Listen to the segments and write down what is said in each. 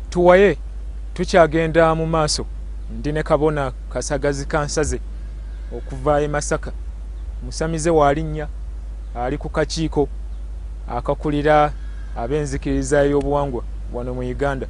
Tuwaye tukyagenda mu maaso. Ndi ne Kabona Kasagazi Kansaze okuva e Masaka, musamize w'alinnya, ali ku kakiiko akakulira ab'enzikiriza y'obuwangwa wano mu Uganda.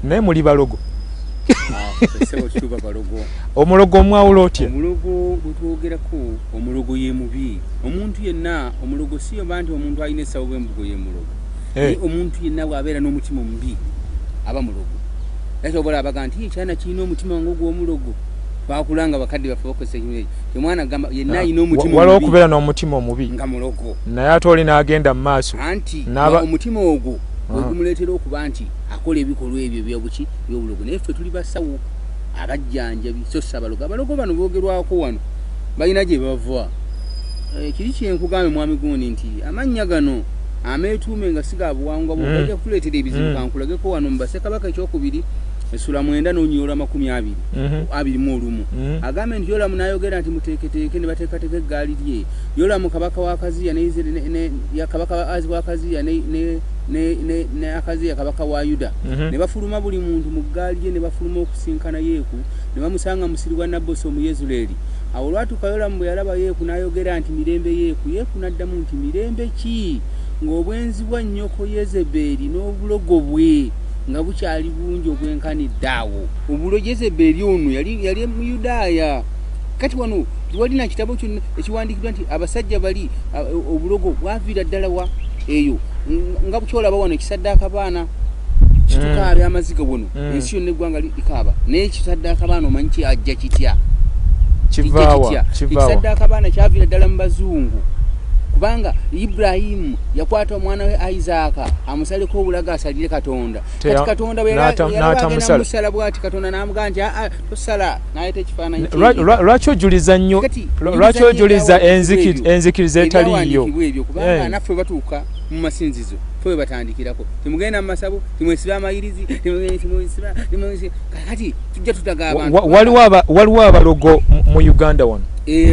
Naye muli balogo? Omulogo omwawula otya? Omulogo gwetwogerako, omulogo ye mubi. Omuntu yenna omulogo si oba nti omuntu alina essabo bw'embugo ye mulogo. Naye omuntu yenna bw'abeera n'omutima omubi aba mulogo. Era obola abaga nti ekyana kirina omutima ng'ogw'omulogo. Twakulanga bakadde baffe bakozesa ekintu ekyo. Omwana agamba yenna alina omutima Waliwo okubeera n'omutima omubi nga mulogo, naye ate oli n'agenda mu maaso. Anti omutima ogwo gwe gumuleetera okuba nti akola ebikolwa ebyo ebyobuki, ebyobulogo. Naye ffe tuli basawo abajjanjabi, so si abalogo. Abalogo bano boogerwako wano balina gye bava. Kiri kyenkugambe mwami gundi nti amannya gano ameetuume nga si ga buwangwa bwo gajja kutuleetera ebizibu. Kankulageko wano mu Bassekabaka ekyokubiri essula 9 n'onyola 20 21. Agambe nti Yolamu n'ayogera nti muteeketeeke, ne bateekateeka eggaali lye. Yolamu kabaka wa Akaziya ne kabaka wa Akaziya ne Akaziya kabaka wa Yuda ne bafuluma buli muntu mu ggaali lye, ne bafuluma okusinkana Yeeku, ne bamusanga musiri gwa Nabbosi Omuyezuleeri. Awo olwatuuka Yolamu bwe yalaba Yeeku n'ayogera nti, "Mirembe, Yeeku?" Yeeku n'addamu nti, "Mirembe ki, ng'obwenzi bwa nnyoko Yezebeeri n'obulogo bwe nga bukyali bungi obwenkanidde awo?" Obulo Yezebeeri ono yali Muyudaaya. Kati wano tewalina kitabo kyonna ekiwandiikiddwa nti abasajja bali obulogo bwaviira ddala wa eyo. Nga kyolaba wano ekisaddaaka baana kitukaabya amaziga wano. Ensi yonna, eggwanga likaaba, naye ekisaddaaka baana omanyi ki ajja kitya? Kijja Kivaawa? kitya? Kivaawa? Ekisaddaaka baana kyaviira ddala mu bazungu, kubanga Ibulayimu yakwata omwana we Isaaka amusaleko obulago asalire Katonda. Kati Katonda bwe yalaba agenda n'atamusala. musala bwati, Katonda n'amugamba nti, "Aa, tosala," n'ayeta ekifaananyi Lwaki ojuliza nnyo Kati lwaki ojuliza ebyawandiikibwa enzikiriza etaliiyo? Ebyawandiikibwa ebyo, kubanga naffe batuuka mu masinzizo fe we batandikirako, timugenda mu masabo, timwesiba amayirizi, timwesiba. Kakati tujja tutaga abantu. Waliwo abalogo mu Uganda wano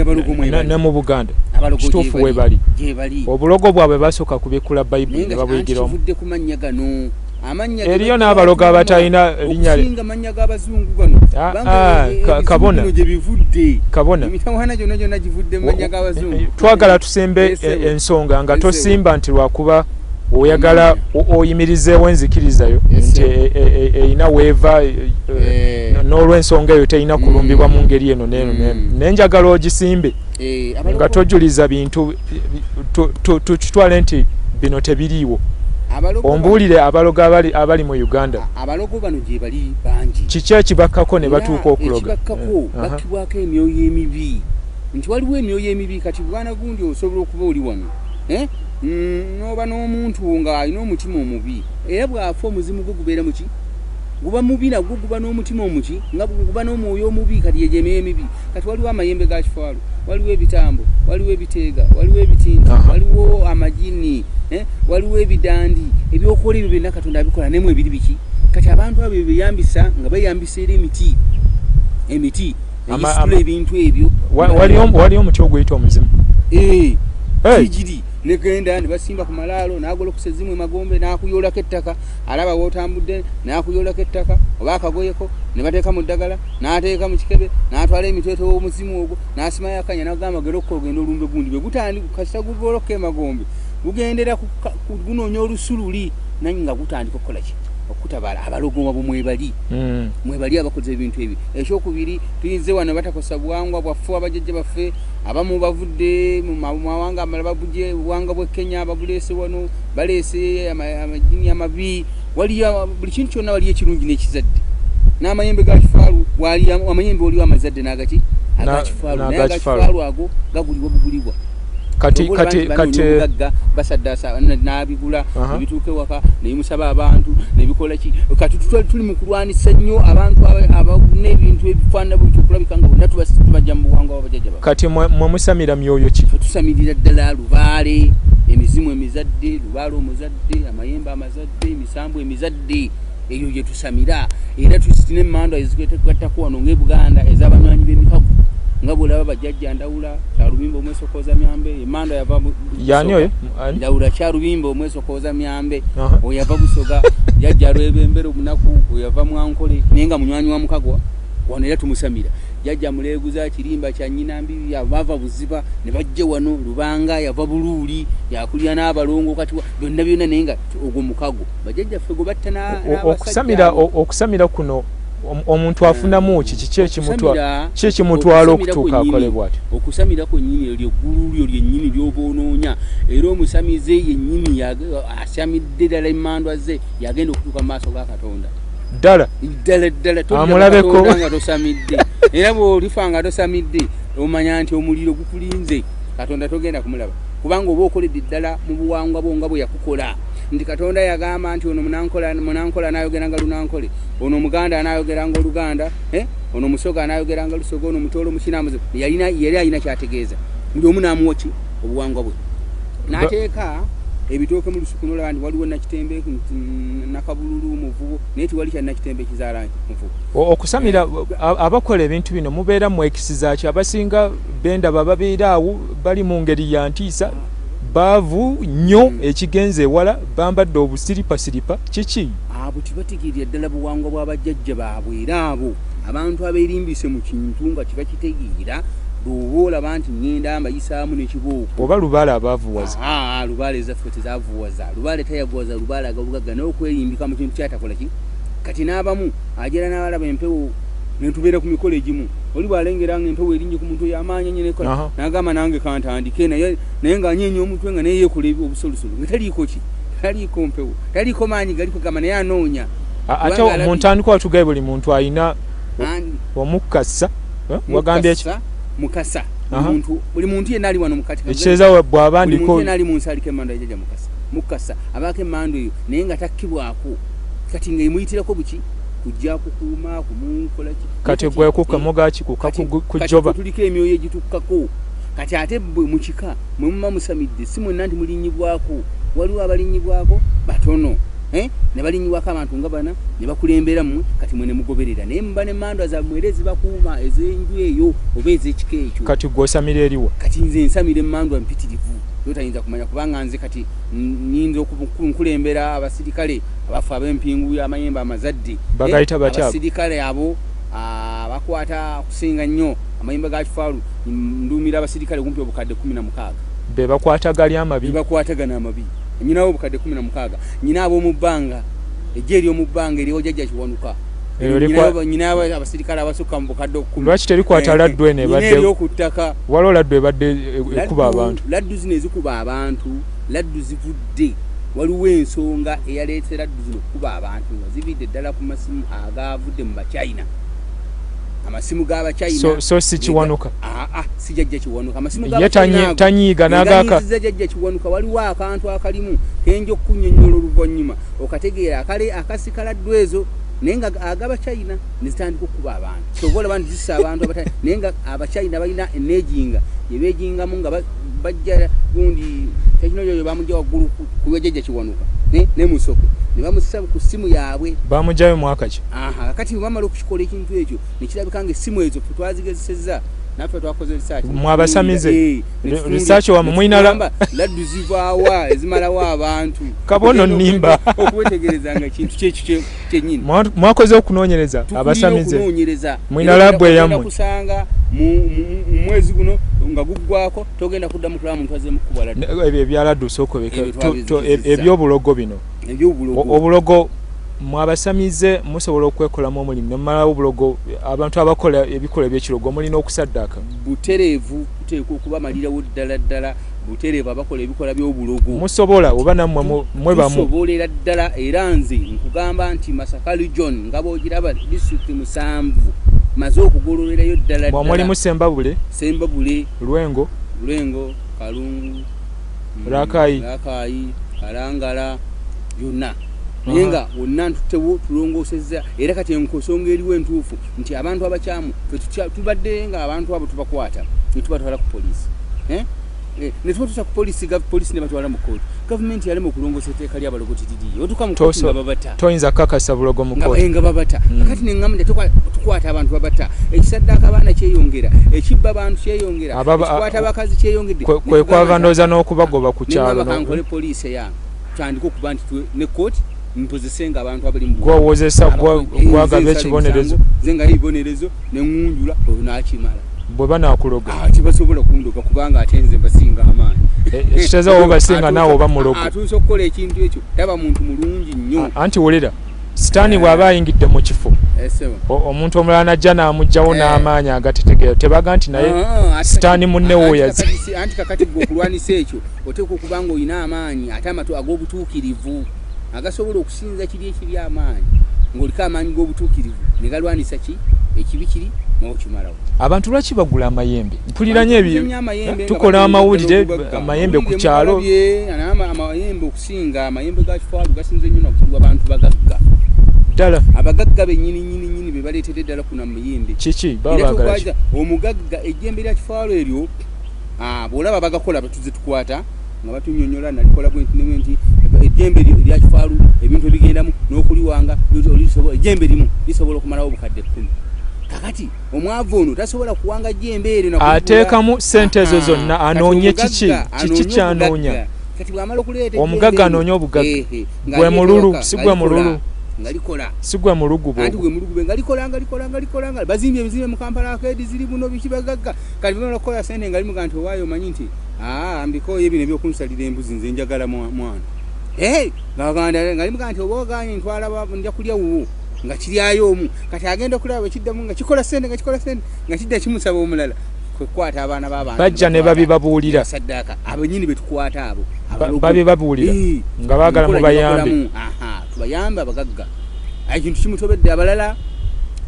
Abalogo mwebali. Ne mu Buganda. Abalogo Kituufu, gyebali. webali. Gyebali. Obulogo bwabwe basooka kubikkula Bayibuli Naye ne nga anti babuyigiramu. kivudde ku mannya gano, amannya ge Eriyo bajja n'abalogo batuuma abatalina linnya okusinga mannya g'abazungu gano. Kubanga ebizibu Kabona. bino gye bivudde, Kabona. emitawaana gyonna gyonna givudde mu mannya g'abazungu. Twagala tusimbe Esebo. ensonga nga Esebo. tosimba nti lwakuba oyagala oyimirizeewo enzikirizayo nti erina weeva n'olwensonga eyo terina kulumbibwa mu ngeri eno n'eno n'eno. Naye njagala ogisimbe nga tojuliza bintu tukitwale nti bino tebiriiwo. Ombuulire abalogo abali mu Uganda. Abalogo bano gye bali bangi. Kiki ekibakkako ne batuuka okuloga? Ekibakkako, bakkibwako emyoyo emibi, nti waliwo emyoyo emibi. Kati bwana gundi, osobola okuba oli wano, eh? N'oba n'omuntu ng'alina omutima omubi, era bw'afa omuzimu gwe gubeera muki? Guba mubi nagwo, guba n'omutima omuki, nga guba n'omwoyo omubi. Kati yegyo emyoyo emibi. Kati waliwo amayembe ga kifaalo, waliwo ebitambo, waliwo ebiteega, waliwo ebitinti, waliwo amagini, eh? Waliwo ebidandi. Ebyokola ebyo byonna Katonda abikola nemu ebiri biki. Kati abantu abo bebeyambisa, nga beyambisa era emiti egisitula ebintu ebyo. Waliyo omuti oguyita omuzimu? Eh, giri negenda ne basimba ku malaalo, n'agolokosa ezimu emagombe n'akuyolako ettaka, alaba wootambudde n'akuyolako ettaka oba akagoyeko ne bateeka mu ddagala, n'ateeka mu kikebe, n'atwala emitwetwe w'omuzimu ogwo, n'asimayo akanya, n'agamba gerokka ogenda olumbe gundi. Bwe gutandika, kasita gugoloka emagombe, gugendera gunoonya olusululi naye nga gutandika okukola ki? Okutabaala. Abalogo wabo mwebali. Mwebali abakoze ebintu ebyo. Ekyokubiri, tuyinze wano batakosa buwangwa bwaffe. Abajjajja baffe abamu bavudde mu mawanga amalala, babuje buwangwa bw'e Kenya, babuleese wano, baleese amajini amabi. Waliyo buli kintu kyonna, waliyo ekirungi n'ekizadde. N'amayembe ga kifaalu wali, amayembe waliwo amazadde n'agaki agakifaalu, naye N'agakifaalu. agakifaalu ago gagulibwa bugulibwa. Kati Oba kati bangi banoonya kati obugagga, basaddaasa n'abigula nebituuka ewaka nebimusaba abantu nebikola ki. Kati tuli mu kulwanisa nnyo abantu abaguna ebintu ebifaanana bwebityo, okulabika nga bonna tubajja mu buwangwa bw'abajjajja baffe. Kati mwe musamira myoyo ki? Ffe tusamirira ddala lubaale, emizimu emizadde, lubaale omuzadde, amayembe amazadde, emisambu emizadde, eyo gye tusamira. Era tusina emmandwa ezikwetegattako wano ng'e Buganda ez'abanywanyi b'emikago. Nga bw'olaba bajjajja Ndawula Kyalubimba omwesokoza myambe, emanda yava yani oyo Ndawula Kyalubimba omwesokoza myambe, oyo yava Busoga, jjajja Lwebembere omunaku, oyo yava Mwankole, naye nga munywanyi wa Mukagwa wano era tumusamira. Jjajja Muleeguza Kirimba kya nnyina Mbibi yava Buziba ne bajja wano, Lubanga yava Buluuli, yakulya n'abalongo kati byonna byonna, naye nga ogwo mukago bajjajjaffe gwe batta n'abasajja. Okusamira kuno omuntu afunamu ki? Kiki ekimutwala okutuuka akole bw'atyo? Okusamira kwennyini eryo eggulu lyo lyennyini ly'oba onoonya, era omusamize yennyini asamidde ddala emmandwa ze yagenda okutuuka mu maaso ga Katonda. Ddala ddala ddala amulabeko nga tosamidde, era bw'olifa nga tosamidde omanya nti omuliro gukulinze, Katonda togenda kumulaba, kubanga oba okoledde ddala mu buwangwa bwo nga bwe yakukola. Nti Katonda yagamba nti ono munankola anayogera nga Lunankole, ono Omuganda anayogera nga Oluganda, ono Musoga anayogera nga Lusoga, ono Mutoolo Mukinamuzi. Yali alina kyategeeza, buli omu n'amuwa ki obuwangwa bwe. N'ateeka ebitooke mu lusuku n'olaba nti waliwo Nakitembe, Nakabululu, Muvubo, naye tiwali kya Nakitembe kizaala Muvubo. Okusamira abakola ebintu bino mubeera mwekisiza ki? Abasinga bendaba babeera awo bali mu ngeri ya ntiisa, baavu nnyo ekigenze ewala, bambadde obusiripasiripa, kiki? Abo tibategeerera ddala buwangwa bw'abajjajja baabwe, era abo abantu abeerimbise mu kintu nga tibakitegeera, bw'oba olaba nti ŋŋenda mbayisaamu n'ekibooko. Oba Lubaale abaavuwaza? Lubaale ezaffe tezaavuwaza, Lubaale tayavuwaza, Lubaale agabugagga n'okwerimbika mu kintu kyatakola ki. Kati n'abamu ajera n'abalaba empewo, ne tubeera ku mikolo egimu, oli bw'alengera nga empewo erinnye ku muntu ey'amaanyi ennyo nekola, n'agamba nange kantandike, naye ng'anyeenya omutwe nga naye yeekola obusolusolu, nga taliiko ki, taliiko mpewo, taliiko maanyi gali kugamba, naye anoonya. Ate mu ntandikwa watugaye buli muntu alina omukasa, wagambye ki? Mukasa. Buli muntu yenna ali wano mukati, ekitegeeza bw'aba ndiko, buli muntu yenna ali mu nsi aliko emmando ya jjajja Mukasa. Mukasa abaako emmando eyo, naye nga takkibwako, kati nga emuyitirako buki kujja kukuuma kumukola ki. Kati gwe kukamuga ki kujoba tuliko emyoyo egitukkako. Kati ate bwe mu kika mwe muba musamidde, si mwenna nti mulinnyibwako, waliwo abalinnyibwako batono, ne balinnyibwako abantu nga bana ne bakulembera mmwe, kati mwe ne mugoberera, naye muba n'emmandwa zammwe era ezibakuuma ez'enju eyo oba ez'ekika ekyo. Kati gwe osamira eriwa? Kati nze nsamira emmandwa mpitirivu, tayinza kumanya, kubanga nze kati nyinza okunkulembera abasirikale abafu ab'empingu y'amayembe amazadde. Bagayita batya? Abasirikale abo abakwata okusinga nnyo amayembe ga kifaalu, nduumira abasirikale kumpi obukadde 16. Be bakwata gali amabi? Be bakwatagana amabi. Nyinawo obukadde 16, nyina ab'omu bbanga, ejje ery'omu bbanga eriwo jjajja Kiwanuka, nyina abasirikale abasukka mu bukadde 10. Lwaki terikwata laddu eno ebadde ery'okuttaka? Waliwo laddu ebadde ekuba abantu. Laddu zino ezikuba abantu, laddu zivudde, waliwo ensonga eyaleetera laddu zino okukuba abantu, nga zividde ddala ku masimu agavudde mu Bachina, amasimu g'Abachina. So si Kiwanuka? Si jjajja Kiwanuka. Amasimu g'Abachina tanyiiga n'agaaka jjajja Kiwanuka. Waliwo akantu akalimu kenja okunnyonnyola oluvannyuma okategeera, akale akasika laddu ezo, naye nga ag'Abachina ne zitandika okukuba abantu. Kyova olaba nti zissa abantu, naye nga Abachina balina eneejinga gye beejingamu nga bajja gundi tekinologi oyo bamugja waggulu ku jjajja Kiwanuka ne Musoke ne bamussa ku ssimu yaabwe. Bamugjayo mwaka ki? Kati bwe bamala okukikola ekintu ekyo, ne kirabika nga essimu ezo ffe twazigezesezza, naffe twakoze research. Mwabasamize research wamwe mulina laddu zivaawa ezimalawo abantu? Kabono nnimba. Okwetegereza nga ekintu kyekyo kyennyini. Mwakoze okunoonyereza abasamize? Okunoonyereza. Mulina lab eyammwe? Kusanga mu mwezi guno nga guggwako togenda kuddamu kulaba muntu azze mukuba laddu. Ebyo ebya laddu sooka ebyobulogo bino. Ebyobulogo. Obulogo mwabasamize musobola okwekolamu omulimu ne mumalawo obulogo? Abantu abakola ebikolwa ebyekirogo mulina okusaddaaka? Butereevu, tuteekwa okubamalirawo ddala ddala butereevu abakola ebikola by'obulogo. Musobola oba nammwe mwe bamu? Tusobolera ddala, era nze nkugamba nti Masaka Region nga bw'ogiraba, disitulikiti 7 maze okugololerayo ddala ddala. Mulimu Sembabule? Sembabule. Lwengo? Lwengo, Kalungu, Rakayi. Rakayi, Kalangala, yonna, naye nga wonna ntuttewo tulongoosezza. Era kati ensonga eriwo entuufu nti abantu abakyamu tubadde nga abantu abo tubakwata ne tubatwala ku poliisi. Ne tubatuusa ku polisi, polisi ne batwala mu kooti. Gavumenti yalema okulongoosa etteeka ly'abalogo tiririyo. Otuuka mu kooti nga babata. Toyinza kukakasa bulogo mu kooti. Nga babata. Kakati ne ŋŋamba nti tukwata abantu babata. Ekisaddaaka abaana kyeyongera, ekibba abantu kyeyongera, ekikwata abakazi kyeyongedde. Kwe kwava ndowooza n'okubagoba ku kyalo. Ne ŋŋamba kankole poliisi eyange. Tutandike okuba nti ne kooti mpozesenga abantu abali mu gw'owozesa gwagaba ekibonerezo. Nze nga ebibonerezo ne ŋŋunjula olwo n'akimala. Bwe banaakuloga. Tebasobola kundoga kubanga ate nze mbasinga amaanyi. Ekitegeeza oba basinga naawe oba mulogo. Atuuse okukola ekintu ekyo taba muntu mulungi nnyo. Anti wulira, sitaani bw'aba ayingidde mu kifo, omuntu omulala n'ajja n'amuggyawo n'amaanyi agatetegeera, tebaga nti naye sitaani munne w'oyaze. Anti kakati gwe okulwanisa ekyo oteekwa okuba ng'olina amaanyi ate amatu ag'obutuukirivu agasobola okusinza kiri ekiri amaanyi, ng'oliko amaanyi g'obutuukirivu ne galwanisa ki ekibi kiri n'okimalawo. Abantu lwaki bagula amayembe? Mpulira nnyo ebyo, tukola amawulire amayembe ku kyalo. Amayembe okusinga amayembe ga kifaalu gasinze nnyo nakugulwa abantu bagagga. Ddala. Abagagga bennyini nnyini nnyini be baleetera eddala kuno amayembe. Kiki baba baagala ki? Omugagga ejjembe lya kifaalu eryo bw'olaba bagakola batuze tukwata nga batunyonnyola nalikola bwe nti ne bwe nti ejjembe lya kifaalu ebintu ebigendamu n'okuliwanga ejjembe limu lisobola okumalawo obukadde 10. Kakati omwavu ono tasobola kuwanga jjembe eryo ateekamu ssente ezo zonna anoonye kiki? Kiki ky'anoonya? Kati bw'amala okuleeta omugagga anoonya obugagga. Gwe mululu, si gwe mululu. Nga likola. Si gwe mulugu. Anti gwe mulugu nga likola nga likola nga likola nga bazimbye ebizimbe mu Kampala arcade ziri buno biki bagagga. Kati bamala okukola ssente nga limuga nti owaayo omanyi nti mbikooye bino eby'okunsalira embuzi nze njagala mwana. Nga limuga nti oba ogaanye ntwala nja kulya wuwo. Nga kiryayo omu. Kati agenda okulaba bwe kiddamu nga kikola ssente nga kikola ssente nga kidda kimusaba omulala. Kwekwata abaana b'abantu. Bajja ne babibabuulira. Saddaaka abennyini be tukwata abo. Babibabuulira nga baagala mubayambe. Tubayambe abagagga. Ekintu kimutobedde abalala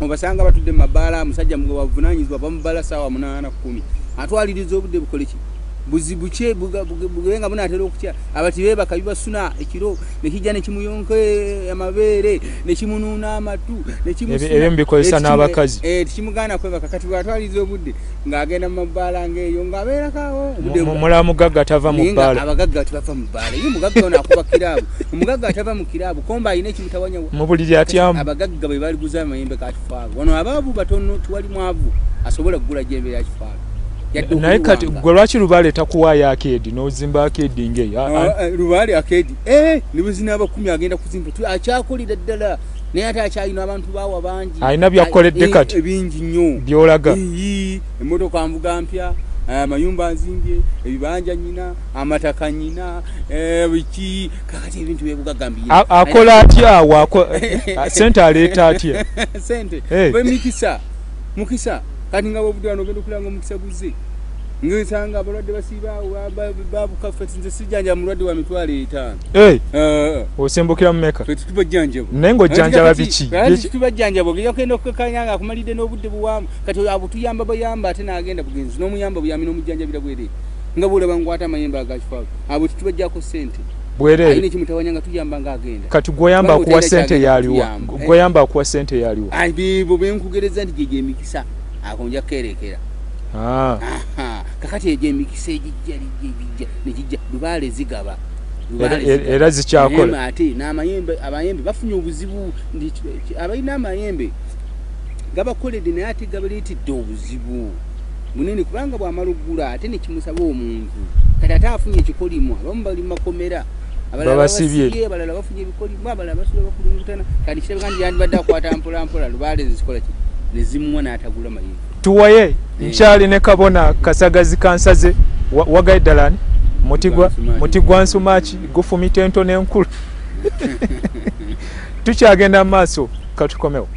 obasanga batudde mu mabaala, musajja wavunaanyizibwa bamubala ssaawa 8 10. Atwaliriza obudde bukole ki? Buzibu kye bugebe nga bunaatera okutya. Abati beebaka bibasuna ekiro ne kijja ne kimuyonka amabeere ne kimunuuna amatu ne kimusuna. Ebyo mbikozesa n'abakazi. Tekimugaana kwebaka. Kati bw'atwaliriza obudde ng'agenda mu mabaala ng'eyo ng'abeerako awo. Omulala mugagga tava mu bbaala. Abagagga tebava mu bbaala. Ye mugagga ono akuba kiraabu. Omugagga atava mu kiraabu komba alina ekimutawanya. Mu buliri atyamu. Abagagga bwe baliguza amayembe ga kifaalu. Wano abaavu batono tiwali mwavu asobola kugula jjembe lya kifaalu. Naye kati gwe lwaki Lubaale takuwaayo akeedi n'ozimba akeedi ng'eyo? Lubaale akeedi ne bwe zinaaba 10 agenda kuzimba akyakolera ddala naye ate akyalina abantu baawa bangi. Alina by'akoledde kati ebingi nnyo by'olaga. Emmotoka nvuga mpya, amayumba nzimbye, ebibanja nnyina, amataka nnyina, biki kakati ebintu byebugagga mbiyina. Akola atya awo? Ssente aleeta atya? Ssente bwe mikisa mukisa. Kati nga bw'obudde wano ogenda okulaba ng'omukisa guzze. Ng'ensanga abalwadde basiiba awo babuka ffe nze sijjanjaba mulwadde wa 5,000. Osimbukira mu meka? Ffe tetubajjanjaba. Naye ng'ojjanjaba biki? Tetubajjanjaba ogenda okugenda okukakanya nga akumalidde n'obudde buwanvu. Kati abo tuyamba bayamba ate n'agenda bugenzi n'omuyamba buyambi n'omujjanjabira bwereere. Nga bw'olaba nkwata amayembe aga kifaalu. Abo tetubaggyako ssente. Bwereere. Alina ekimutawanya nga tuyamba ng'agenda. Kati gw'oyamba akuwa ssente y'aliwa? Gw'oyamba akuwa ssente y'aliwa? Bibo bye nkugereza nti gye gy'emikisa. Ako nja kukerekera. Kakati egyo emikisa egijja lijja ne kijja Lubaale zigaba. Era zikyakola. Ate n'amayembe abayembe bafunye obuzibu abalina amayembe gabakoledde naye ate gabaleetedde obuzibu munene kubanga bw'amala okugula ate ne kimusaba omuntu. Kati ate afunye ekikolimo abamu bali mu makomera. Abalala babasibye, abalala bafunye ebikolimo, abalala basula bakulungutana. Kati kirabika nti yandibadde akwata mpola mpola Lubaale zikola ki? Ne zimuwa n'atagula mayembe. Tuwaye nkyali ne kabona Kasagazi Kansaze wagaye ddala ani? Muti gwa nsumaki gufumita ento n'enkulu. Tukyagenda mu maaso katukomewo.